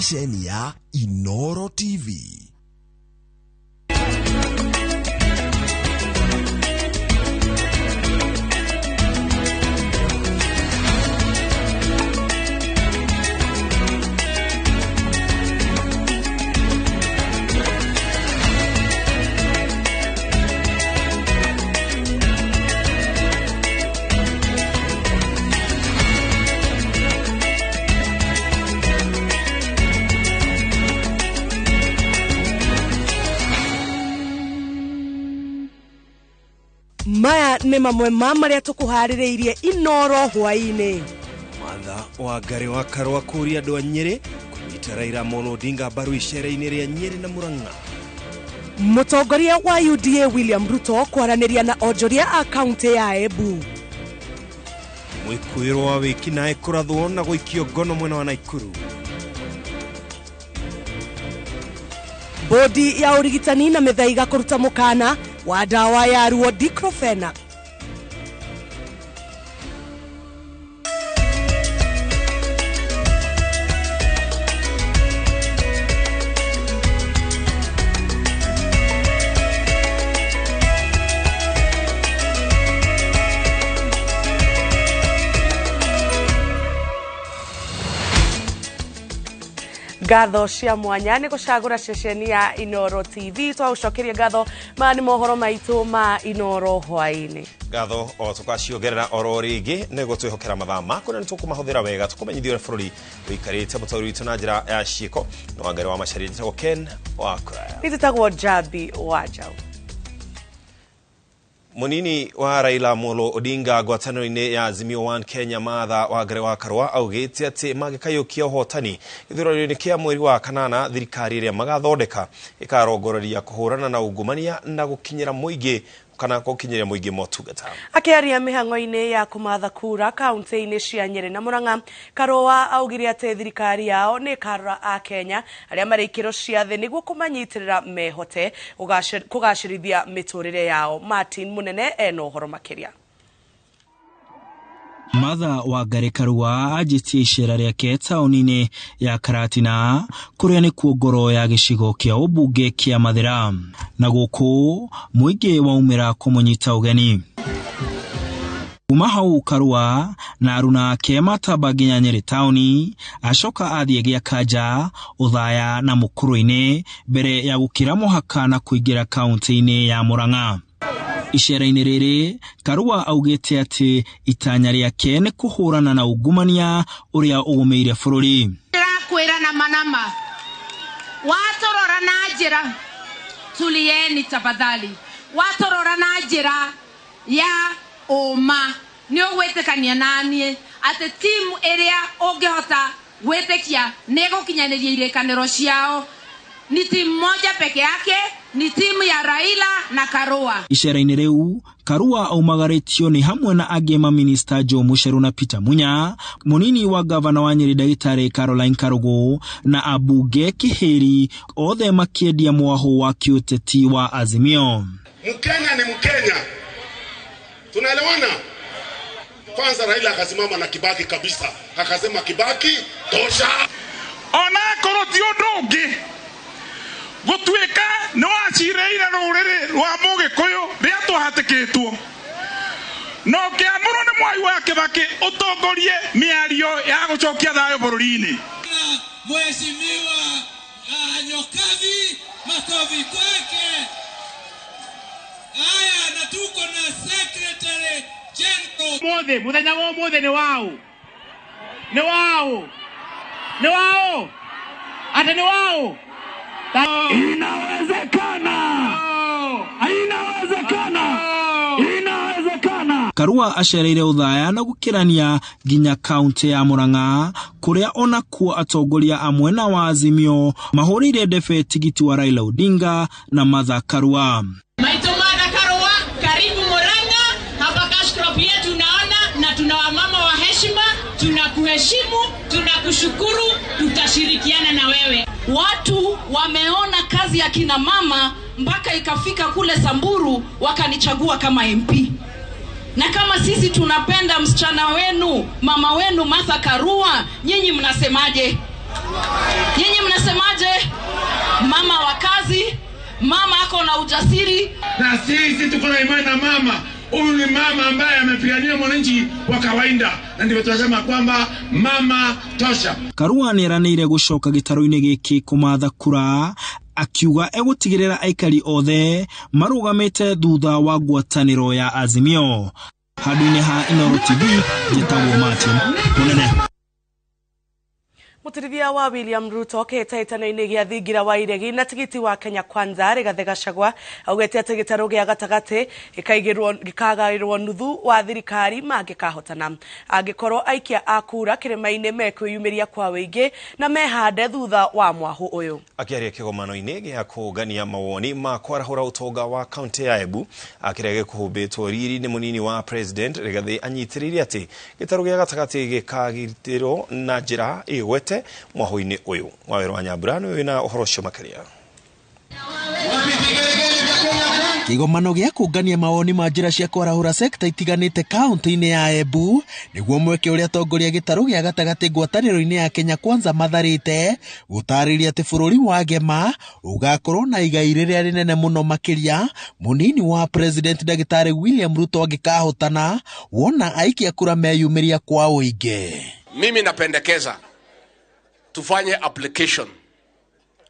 Ceceni ya Inoro TV. Maya nĩ mamwe ma marĩa tũkũharĩrĩirie Inoro hwaĩ-inĩ. Martha Wangari wa Karua kũria andũ a Nyĩrĩ kũnyita Raila Amolo Odinga mbaru icera-inĩ rĩa Nyĩrĩ na Murang'a. Mũtongoria wa UDA William Ruto kwaranĩria na onjoria a kaunti ya Embu. Mwĩkũĩrwo wa wĩkinaĩ kũrathwo na gũikio ngono mwena wa Naikuru. Bodi ya ũrigitani na mĩthaiga kũruta mũkana wa ndawa ya ruo diclofenac. Ngatho cia mwanya nĩ gũcagũra ceceni ya Inoro TV. Twagũcokeria ngatho. Maya nĩ mohoro maitũ ma Inoro hwaĩ-inĩ. Ngatho o tũkaciongerera oro rĩngĩ nĩguo twĩhokera mathaa maku na nĩ tũkũmahũthĩra wega tũkũmenyithia ũrĩa bũrũri ũikarĩte mũtaũri witũ na njĩra ya ciĩko. Nĩ Wangari wa Macharia, njĩtagwo Ken wa Kũraya. Nĩ Njambi wa Njaũ. Munini wa Raila Amolo Odinga ngwatanĩro-inĩ ya Azimio One Kenya Martha Wangari wa Karua augĩte atĩ mangĩkayũkia ũhotani gĩthurano-inĩ kĩa mweri wa kanana, thirikari ĩrĩa magathondeka ĩkarongoreria kũhũrana na ungumania na gũkinyĩra mũingĩ kana gũkinyĩria mũingĩ motungata. Akĩaria mĩhang'o-inĩ ya kũmatha kura kaunti-inĩ cia Nyĩrĩ na Murang'a, Karua augire atĩ thirikari yao nĩ ĩkarora a Kenya arĩa marĩ ikĩro cia thĩ nĩguo kũmanyitĩrĩra mehote kũgacĩrithia mĩtũrĩre yao. Martin Munene ena ũhoro makĩria. Martha Wangari Karua anjĩtie icera rĩake taũni-inĩ ya Karatina kũrĩa nĩkuo ngoro ya gĩcigo kĩa ũmbunge kĩa Mathĩra, na gũkũ mũingĩ waumĩra kũmũnyita ũgeni. Kuma hau Karua na aruna ake matamba nginya Nyĩrĩ taũni, acoka athiĩ gĩa Kanja, Othaya na Mũkũrũ-inĩ mbere ya gũkĩra mũhaka na kũingĩra kaunti-inĩ ya Murang'a. Icera-inĩ rĩrĩ Karua augĩte atĩ itanya rĩake nĩ kũhũrana na ungumania ũrĩa ũgũmĩire bũrũri. Ndĩrakwĩra na manama watũrora na njĩra, tulieni tafadhali, watũrora na njĩra ya ũma nĩ ũgwĩtĩkania naniĩ atĩ timu ĩrĩa ũngĩhota gwĩtĩkia nĩ ĩgũkinyanĩria irĩkanĩro ciao ni timu moja peke yake, ni timu ya Raila na Karua. Icera-inĩ rĩu Karua aumagarĩtio nĩ hamwe na angĩ maminista Joe Mucheru na Peter Munya, mũnini wa gavana wa Nyĩrĩ ndagĩtarĩ Caroline Karugu na ambunge Kĩhĩri, othe makĩendia mwahũ wa kĩũteti wa Azimio. Mkenya ni Mkenya, tunaelewana? Kwanza Raila akasimama na Kibaki kabisa, akasema Kibaki tosha. Onakorwo ti ũndũ ũngĩ gũtuĩka nĩ wacireire rũrĩrĩ rwa Mũgĩkũyũ rĩa twahatĩkĩtwo no kĩamũrwo nĩ Mwai wa Kĩbakĩ ũtongorie mĩario ya gũcokia thayũ bũrũri-inĩ. Mheshimiwa Nyokabi, makofi kwake. Haya, na tuko na Secretary General Mothe, muthenya wa ũmũthĩ nĩ waũ? Nĩ waũ? Nĩ waũ? Ate nĩ waũ? Inawezekana! Inawezekana! Inawezekana! Karua acereire Othaya na gũkĩrania nginya kaunti ya Murang'a kũrĩa onakuo atongoria a mwena wa Azimio mahũrĩire ndebe tigiti wa Raila Odinga na Martha Karua. Maitũ Martha Karua, karibu Murang'a. Hapa cash crop yetu naona, na tuna wamama wa heshima, tunakuheshimu, tunakushukuru, tutashirikiana na wewe. Watu wameona kazi ya kina mama mpaka ikafika kule Samburu wakanichagua kama MP. Na kama sisi tunapenda msichana wenu, mama wenu Martha Karua, nyinyi mnasemaje? Nyinyi Mama wa kazi, mama ako na ujasiri. Na sisi tuko na imani na mama. Huyu ni mama ambaye amepigania mwananchi wa kawaida, na ndivyo tunasema kwamba mama tosha. Karua nĩeranĩire gũcoka gĩtarũ-inĩ gĩkĩ kũmatha kura, akiuga egũtigĩrĩra aikari othe marũgamĩte thutha wa ngwatanĩro ya Azimio. Handũ-inĩ ha Inooro TV, njĩtagwo Martin Mũnene. Mutirithia wa William Ruto kĩhĩtahĩtano-inĩ gĩa thingira wa iregi na tigiti wa Kenya Kwanza Rigathĩ Gachagua augĩte atĩ gĩtarũ gĩa gatagatĩ gĩkagaĩrwo nuthu wa thirikari mangĩkahotana angĩkorwo aikia a kura kĩrĩma-inĩ mekwĩyumĩria kwa wĩingĩ na mehande thutha wa mwahũ ũyũ. Akĩaria kĩgomano-inĩ gĩa kũngania mawoni ma kwarahũra ũtonga wa kaunti ya Embu kĩrĩa gĩkũhumbĩtwo riri nĩ mũnini wa president Rigathĩ anyitĩrĩire atĩ gĩtarũ gĩa gatagatĩ gĩkagitĩrwo na njĩra ĩgwete mwaho-inĩ ũyũ. Wawĩra wa Nyambura nĩwe wĩna ũhoro ũcio makĩria. Kĩgomano gĩa kũngania mawoni ma njĩra cia kwarahũra sekta itiganĩte kaunti-inĩ ya Embu nĩguo mweke ũrĩa atongoria gĩtarũ gĩa gatagatĩ ngwatanĩro-inĩ ya Kenya Kwanza matharĩte gũtarĩria atĩ bũrũri wa Gema ũgakorwo na igai rĩrĩa rĩnene mũno makĩria mũnini wa president ndagĩtarĩ William Ruto angĩkahotana wona aikia kura meyumĩria kwa ũingĩ. Mimi napendekeza tufanye application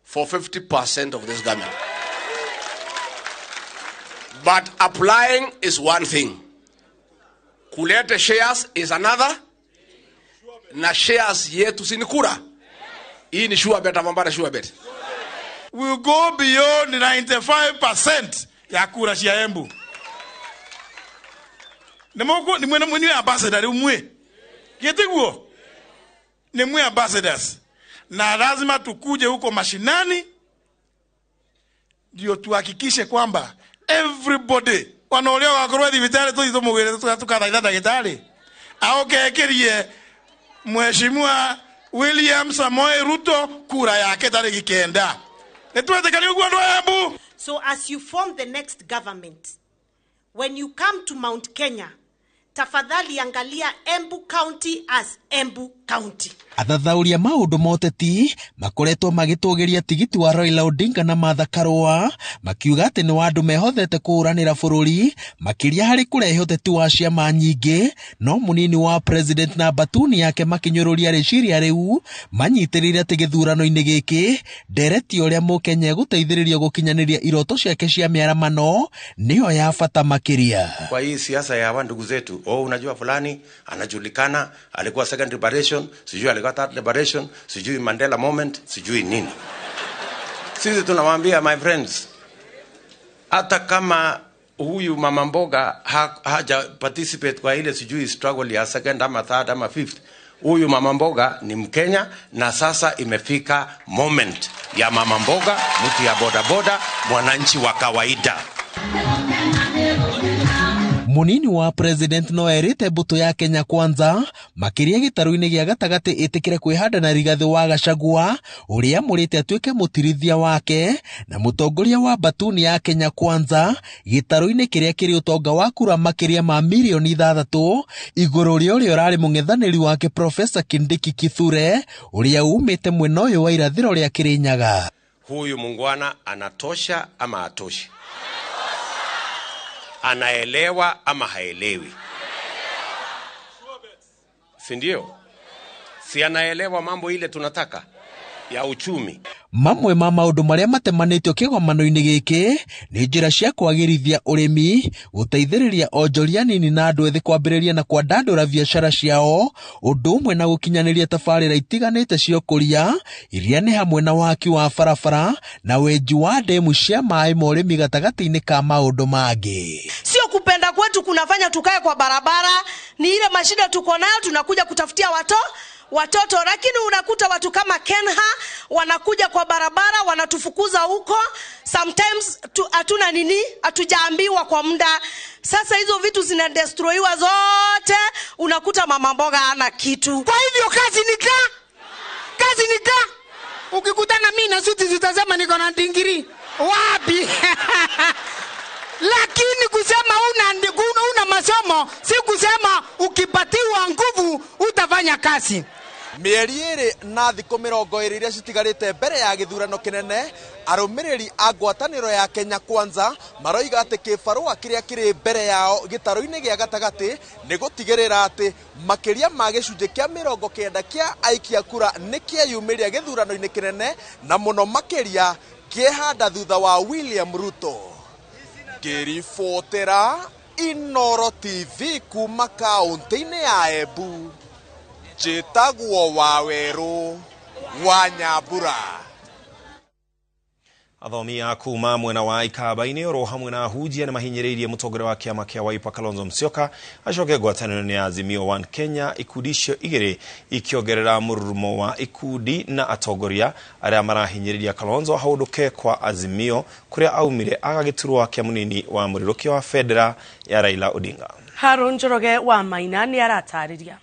for 50% of this government. But applying is one thing. Kulete shares is another. Na shares yetu si ni kura. Hii ni sure bet, amambara sure bet. We'll go beyond 95% ya kura cia Embu. Ni mwe ambassador umwe. Gitiguo? Ni mwe ambassadors. Na lazima tukuje huko mashinani ndio tuhakikishe kwamba everybody wanaolewa wakorwa thibitari tuthithumugire tukathaitha ndagitari aokekerie Mheshimiwa William Samoei Ruto kura yake tariki 9. Nitwetekani uguo andu a Embu. So as you form the next government, when you come to Mount Kenya, tafadhali angalia Embu County as Embu County. Athathaũria maũndũ ma ũteti makoretwo magĩtũgĩria tigiti wa Raila Odinga na Martha Karua makiuga atĩ nĩ wa andũ mehothete kũhũranĩra bũrũri makĩria harĩ kũrehe ũteti wa ciama nyingĩ, no mũnini wa president na batuni yake makĩnyũrũria rĩciria rĩu manyitĩrĩire atĩ gĩthurano-inĩ gĩkĩ ndereti ũrĩa mũkenya egũteithĩrĩrio gũkinyanĩria iroto ciake cia mĩaramano nĩyo ya bata makĩria. Kwa hii siasa ya hawa ndugu zetu, oh, unajua fulani anajulikana, alikuwa second liberation, sijui alikuwa third liberation, sijui Mandela moment, sijui nini. Sisi tunawaambia my friends, hata kama huyu mama mboga haja participate kwa ile sijui struggle ya second ama third ama fifth, huyu mama mboga ni Mkenya, na sasa imefika moment ya mama mboga, mtu ya boda boda, mwananchi wa kawaida. Munini wa president no erite mbutu ya Kenya Kwanza makiria gitaru-inĩ gĩa gatagatĩ ĩtĩkĩre kwĩhanda na Rigathĩ wa Gachagua ũrĩa amũrĩte atuĩke mũtirithia wake na mũtongoria wa batuni ya Kenya Kwanza gĩtarũ-inĩ kĩrĩa kĩrĩ ũtonga wa kura makĩria ma mirioni 6 igũrũ rĩa ũrĩa ũrarĩ mũng'ethanĩri wake Professor Kindiki Kithure ũrĩa umĩte mwena ũyũ wa irathĩro rĩa Kirinyaga. Huyu mungwana anatosha ama atoshi? Anaelewa ama haelewi? Si ndio? Si anaelewa mambo ile tunataka ya uchumi. Mamwe ma maũndũ marĩa matemanĩtio kĩgomano-inĩ gĩkĩ nĩ njĩra cia kwagĩrithia ũrĩmi, gũteithĩrĩria onjoria nini na andũ ethĩ kwambĩrĩria na kwandandũra biacara ciao, ũndũ ũmwe na gũkinyanĩria tabarĩra itiganĩte cia ũkũria iria nĩ hamwe na waki wa barabara na wenji wa ndemu cia maĩ ma ũrĩmi gatagatĩ-inĩ ka maũndũ mangĩ. Sio kupenda kwetu kunafanya tukae kwa barabara, ni ile mashida tuko nayo tunakuja kutafutia watoto, lakini unakuta watu kama Kenha wanakuja kwa barabara wanatufukuza huko. Sometimes hatuna nini, hatujaambiwa kwa muda. Sasa hizo vitu zinadestroyiwa zote, unakuta mama mboga hana kitu. Kwa hivyo kazi ni ka, kazi ni ka. Ukikutana mimi na suti zitazama niko na ndingiri wapi? Lakini kusema una masomo si kusema ukipatiwa nguvu utafanya kazi. Mĩeri 2 na thikũ 20 iria citigarĩte mbere ya gĩthurano kĩnene, arũmĩrĩri a ngwatanĩro ya Kenya Kwanza maroiga atĩ kĩbarũa kĩrĩa kĩrĩ mbere yao gĩtarũ-inĩ gĩa gatagatĩ nĩ gũtigĩrĩra atĩ makĩria ma gĩcunjĩ kĩa 90 kĩa aikia kura nĩ kĩeyumĩria gĩthurano-inĩ kĩnene na mũno makĩria kĩehanda thutha wa William Ruto. Ngĩribotera Inooro TV kuma kaũntĩ-inĩ ya Embu, njĩtagwo Wawerũ wa Nyambura. Athomi a kuma mwena wa Ikamba-inĩ oro hamwe na ahunjia nĩ mahinyĩrĩirie mũtongoria wa kĩama kĩa Wiper Kalonzo Musyoka acoke ngwatanĩro-inĩ ya Azimio One Kenya, ikundi icio igĩrĩ ikĩongerera mũrurumo wa ikundi na atongoria arĩa marahinyĩrĩria Kalonzo ahũndũke kwa Azimio kũrĩa aumire agagĩturwa kĩa mũnini wa mũrirũkia wa bendera ya Raila Odinga. Harun Njoroge wa Maina nĩ aratarĩria.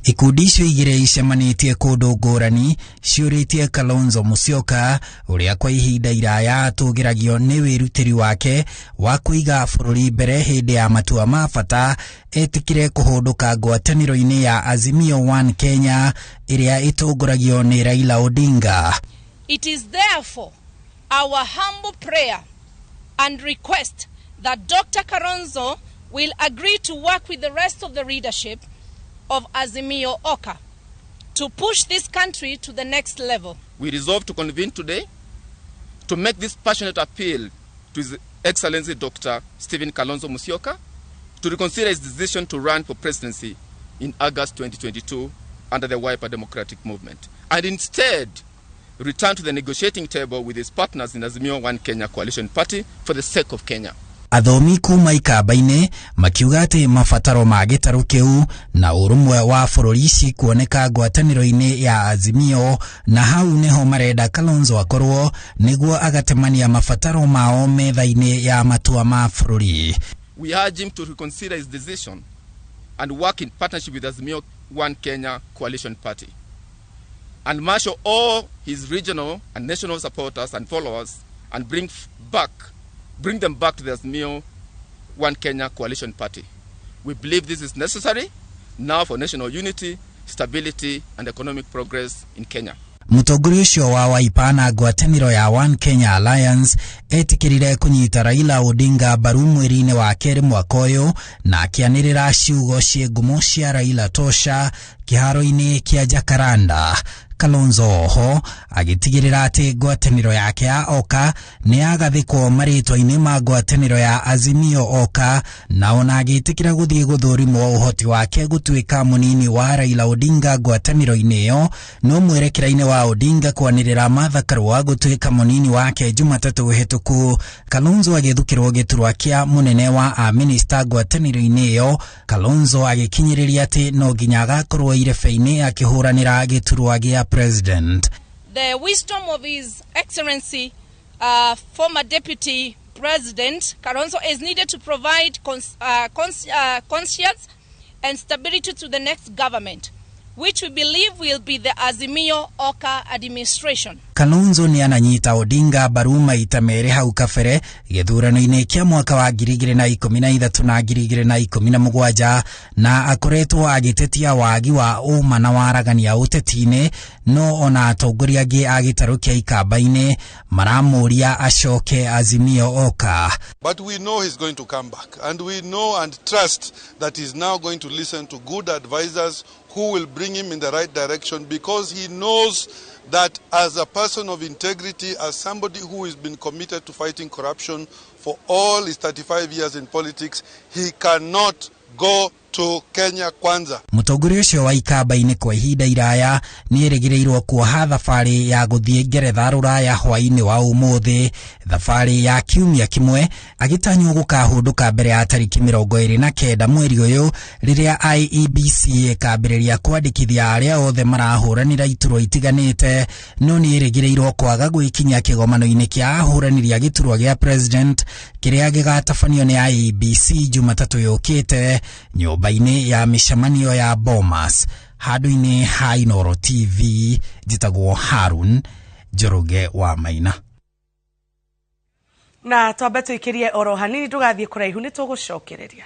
Ikundi icio igĩrĩ icemanĩtie kũndũ ngũrani ciũrĩtie Kalonzo Musyoka ũrĩa kwa ihinda iraya atũgĩragio nĩ wĩrutĩri wake wa kũiga bũrũri mbere hĩndĩ ya matua ma bata etĩkire kũhũndũka ngwatanĩro-inĩ ya Azimio One Kenya ĩrĩa ĩtongoragio nĩ Raila Odinga. It is therefore our humble prayer and request that Dr. Kalonzo will agree to work with the rest of the leadership of Azimio Oka to push this country to the next level. We resolve to convene today to make this passionate appeal to His Excellency Dr. Stephen Kalonzo Musyoka to reconsider his decision to run for presidency in August 2022 under the Wiper Democratic Movement, and instead return to the negotiating table with his partners in Azimio One Kenya Coalition Party for the sake of Kenya. Athomi kuma Ikamba-inĩ makiuga atĩ mabataro ma gĩtarũ kĩu na ũrũmwe wa bũrũri ici kuoneka ngwatanĩro-inĩ ya Azimio, na hau nĩho marenda Kalonzo akorwo nĩguo agatemania mabataro mao metha-inĩ ya matua ma bũrũri. We urge him to reconsider his decision and work in partnership with Azimio One Kenya Coalition Party and marshal all his regional and national supporters and followers and bring them back to the Azimio One Kenya Coalition Party. We believe this is necessary now for national unity, stability, and economic progress in Kenya. Mũtongoria ũcio wa Wiper na ngwatanĩro ya One Kenya Alliance etĩkĩrire kũnyita Raila Odinga mbaru mweri-inĩ wa kerĩ mwaka ũyũ na akĩanĩrĩra ciugo ciĩ ngumo cia Raila tosha kĩharo-inĩ kĩa Jacaranda. Kalonzo oho agĩtigĩrĩra atĩ ngwatanĩro yake ya Oka nĩ yagathĩkwo marĩtwa-inĩ ma ngwatanĩro ya Azimio Oka, na ona agĩtĩkĩra gũthiĩ gũthũrimwo ũhoti wake gũtuĩka mũnini wa Raila Odinga ngwatanĩro-inĩ ĩyo. No mwerekera-inĩ wa Odinga kwanĩrĩra Martha Karua gũtuĩka mũnini wake Jumatatũ hĩtũku, Kalonzo agĩthukĩrwo gĩturwa kĩa mũnene wa amĩnĩsta ngwatanĩro-inĩ ĩyo. Kalonzo agĩkinyĩrĩria atĩ no nginya agakorwo irebe-inĩ akĩhũranĩra gĩturwa gĩa President. The wisdom of His Excellency, former Deputy President Kalonzo, is needed to provide conscience and stability to the next government, which we believe will be the Azimio Oka administration. Kalonzo nĩ ananyita Odinga mbaru maita merĩ hau kabere gĩthurano-inĩ kĩa mwaka wa 2013 na 2017, na akoretwo agĩtetia wagi wa ũma na waragania ũteti-inĩ, no ona atongoria angĩ a gĩtarũ kĩa Ikamba-inĩ maramũria acoke Azimio Oka. But we know he's going to come back, and we know and trust that he's now going to listen to good advisors who will bring him in the right direction, because he knows that as a person of integrity, as somebody who has been committed to fighting corruption for all his 35 years in politics, he cannot go to Kenya Kwanza. Mũtongoria ũcio wa Ikamba-inĩ kwa ihinda iraya nĩ erĩgĩrĩirwo kuoha thabarĩ ya gũthiĩ Ngeretha rũraya hwaĩ-inĩ wa ũmũthĩ, thabarĩ ya kiumia kĩmwe, agĩtanywo gũkahũndũka mbere ya tarĩki 29 mweri ũyũ, rĩrĩa IEBC ĩkambĩrĩria kwandĩkithia arĩa othe marahũranĩra iturwa itiganĩte. No nĩ erĩgĩrĩirwo kwaga gwĩkinyia kĩgomano-inĩ kĩa ahũranĩri a gĩturwa gĩa president kĩrĩa gĩgatabanio nĩ IEBC Jumatatũ yũkĩte nyũmba-inĩ ya mĩcemanio ya Bomas. Handũ-inĩ ha Inooro TV, njĩtagwo Harun Njoroge wa Maina. Na twambe tũikĩrie oro hanini, ndũgathiĩ kũraihu, nĩ tũgũcokereria.